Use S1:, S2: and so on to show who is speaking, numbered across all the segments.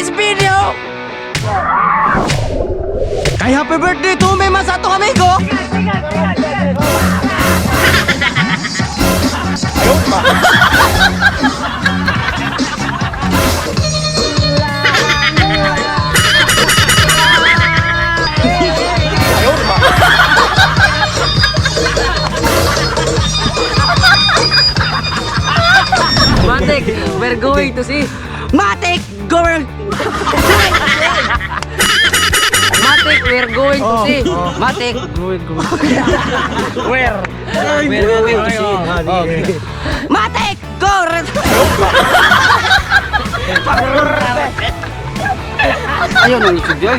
S1: this video.
S2: Kay happy birthday to me man sa atong amigo.
S1: Matik, we're going to see.
S2: Matik, girl.
S1: Matik, we're going to see. Matik,
S2: Where?
S1: We're going to see.
S2: Matik, girl.
S1: Ayun, ang isip yun.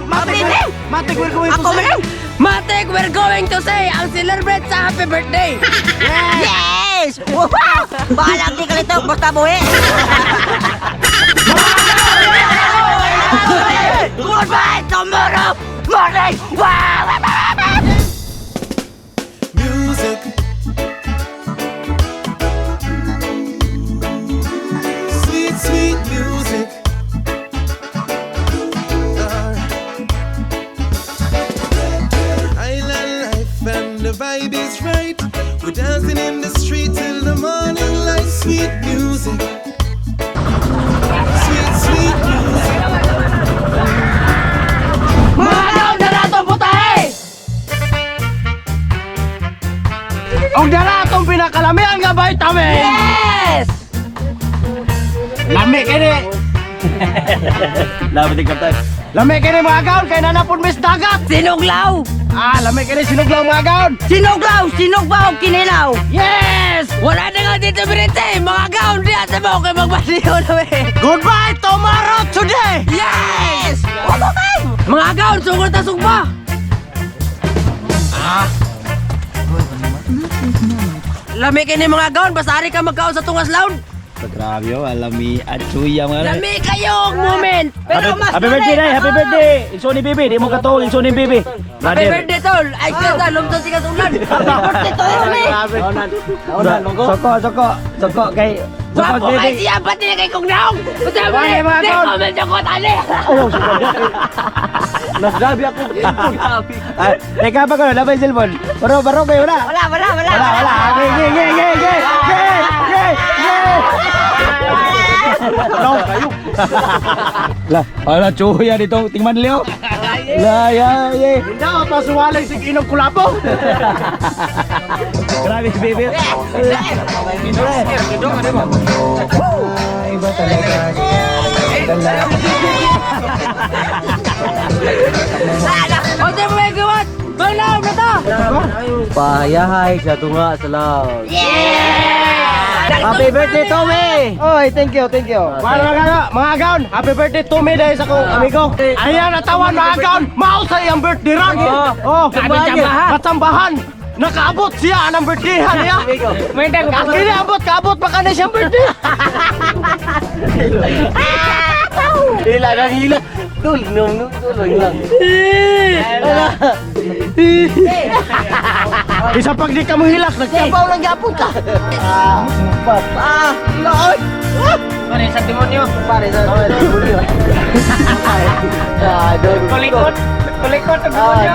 S2: Matik, Matik, we're going to
S1: Ako man lang. Matik, we're going to say ang celebrate sa happy birthday.
S3: Yes! Wow! Bahalang di ka nito, basta buhi! Goodbye tomorrow morning! Wow!
S4: Music. Sweet, sweet music. Island life and the vibe is right. We're dancing in the street till the morning light. Sweet music. Sweet, sweet music.
S1: Mga daw na natong putahe!
S2: Og dala atong pinakalamian nga vitamin.
S1: Yes!
S2: Lami kini.
S5: Labi din kaptan.
S2: Lami kini mga gaon kay nanapon mis dagat.
S1: Sinuglaw!
S2: Ah, lami kini sinuglaw mga gaon.
S3: Sinuglaw! Sinugbaw! Kinilaw!
S2: Yes!
S1: Wala na nga dito Brite! Mga gaon diya sa mo kay magbaliw na eh!
S2: Goodbye tomorrow today.
S1: Yes! Mga gaon, sugod ta sugba! Ah! Lami kini mga gaon, basta ari ka magkaon sa tungas loud.
S5: Grabe oh, alami at suya mga.
S1: Lami kayo og moment.
S3: Pero mas
S5: Happy birthday, Day! Happy birthday! Inso ni Bibi, di mo katol, inso ni Bibi.
S1: Happy birthday, tol! Ay, kaya lumtan si kasulan.
S3: Happy birthday to you, me!
S5: Soko, soko, soko kay soko
S1: Wapo kay
S5: Bibi.
S1: siya, pati na kay kong naong! Basta mo
S2: Wala, mga
S1: eh! Di
S2: gaon.
S1: comment yung kotali!
S5: Ah, teka pa ko, labay cellphone. Baro, baro kayo na.
S3: Wala, wala, wala!
S5: Wala, wala. Ge, ge, ge, ge, ge, ge, ge, ge.
S2: No, kayo.
S5: Lah, ala chuya dito, tingman leo. La, ya, ye.
S2: Hindi ako pasuwalay sa inom kulabo.
S5: Grabe, baby. Iba talaga.
S1: O, di mo may gawat! Bang naong na to!
S5: Pahayahay sa tunga sa laot.
S1: Happy
S5: birthday, Tommy!
S2: Oy, thank you, thank you. Mga gaon, happy birthday to me dahil sa kong amigo. Ayan, natawan mga gaon, mao sa iyang birthday run. Oh,
S1: Katsambahan.
S2: Katsambahan. Nakaabot siya ang birthday niya. Kini abot, kaabot pa ka na siyang birthday.
S5: Hila na hila. Tul, nung nung tuloy lang.
S2: Isa pag di ka mohilak, nagtabaw lang gyapon ka.
S3: Ah! Lood!
S5: Pare sa demonyo. Pare sa demonyo. Ah, doon. Kulikot. Kulikot ang demonyo.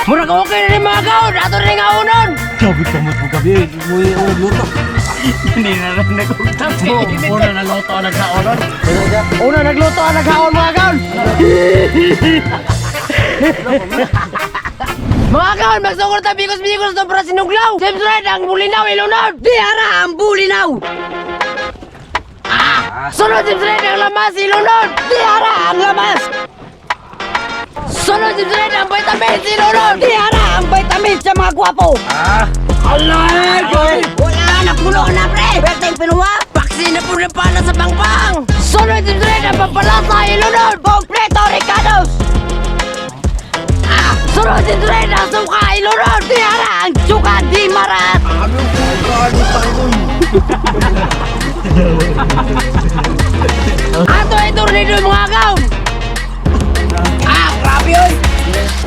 S1: Murag okay na ni mga gaon! Ato rin nga unon!
S5: Grabe ka mo gabi. Muy luto. Hindi na rin nagugtap.
S2: Una nagluto ang naghaon. Una nagluto ang naghaon mga gaon.
S1: Mga gaon, magsugod ta bigos-bigos to para sinuglaw! James Red, ang bulinaw ilunod!
S3: Di ara ang bulinaw!
S1: Ah! Sunod James Red, ang lamas ilunod!
S3: Di ara ang lamas!
S1: Sunod James Red, ang vitamins ilunod!
S3: Di ara ang vitamins sa mga gwapo!
S1: Alay!
S3: Wala na, puno na, pre! Pwede pinuha!
S1: Paksi na po ng pala sa pangpang! Sunod James Red, ang pampalasa ilunod!
S3: Kompleto, Ricardos!
S1: Ah! Sunod James Red, ang suka ilunod!
S3: Di ara ang suka, di marat!
S1: Ato ay tornado mga gaon! Ah, grabe yun!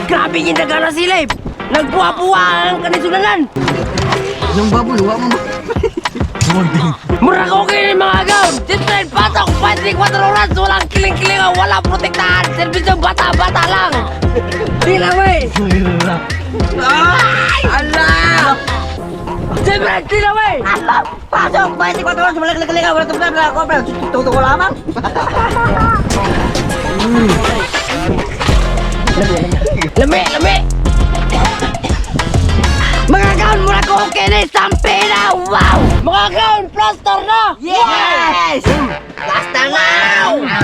S1: Grabe yung dagana sila eh! Nagpuwa-puwa ang kanisulanan.
S3: Yung baboy, wa mo.
S1: Mura ko okay ni mga gaon. Siyempre, pasok 24 oras, walang kiling-kiling, walang protektahan. Servisyo bata-bata lang. Di lang, wey.
S3: Ay! Ala!
S1: Siyempre, di lang, wey.
S3: Ala! Pasok! 24 oras, walang kiling-kiling, walang problema, walang problema. Tuto ko lamang.
S1: Lami, lami. Mga gaon, mura ko okay ni Sampina. Wow! Mga gaon, plaster na.
S3: Yes! Basta na! Mga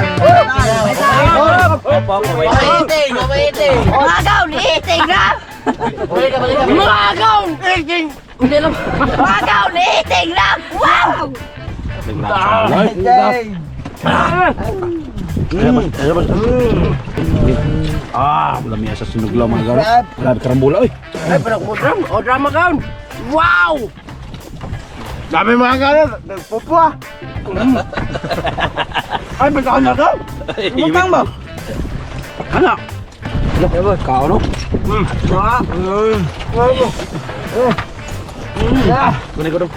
S3: gaon, eating na!
S1: Mga gaon, eating. Hindi lang.
S3: Mga gaon, eating na! Wow!
S5: Ah, wala miya sa sinuglaw mga gaon. Grabe karambula oy.
S2: Ay, pero ko drum, o drama gaon.
S1: Wow!
S2: Dami mga gaon, nagpupwa. Ay, basta na gaon.
S5: Butang ba? Ana. Kao no? Kunin ko dong.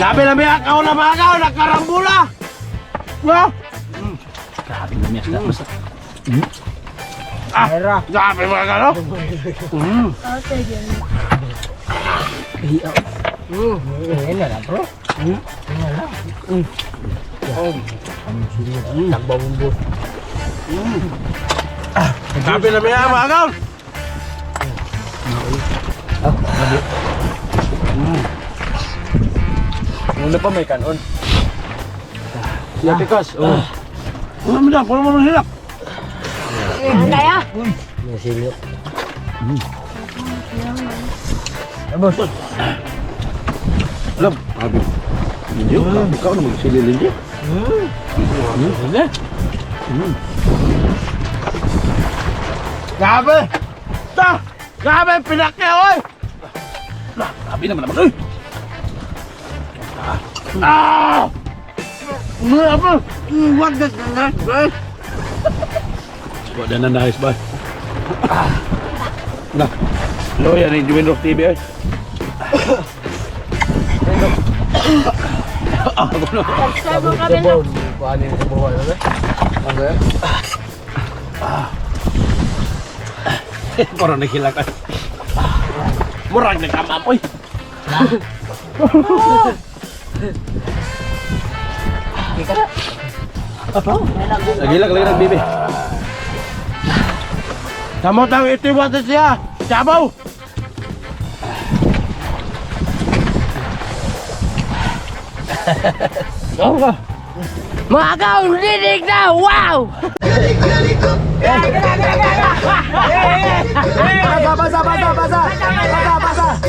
S2: Dami na miya kao na mga gaon, nagkarambula. No?
S5: Grabe na miya sa basta.
S2: Ah, grabe mga gaon. Grabe na miya mga gaon.
S5: Muna pa may kanon. Lapikas. Oh.
S2: Ano mo na, puno mo na sila.
S1: Kaya?
S5: Alam, grabe. Linjo, ikaw na magsili linjo.
S2: Grabe. Ta, grabe pinakya oy.
S5: Grabe naman naman oy.
S2: Ah! Grabe. Wag na na.
S5: Wala na nice ba? Na. Loya ni Juwin Rock TV ay. Ah, ano? Parang naghilak ay. Murag nagkamam oy. Nagilak lagi nagbibi.
S2: Samot ang itiwata siya. Sabaw.
S1: Mga gaon, dinig na! Wow!
S4: Basa, basa, basa, basa, basa.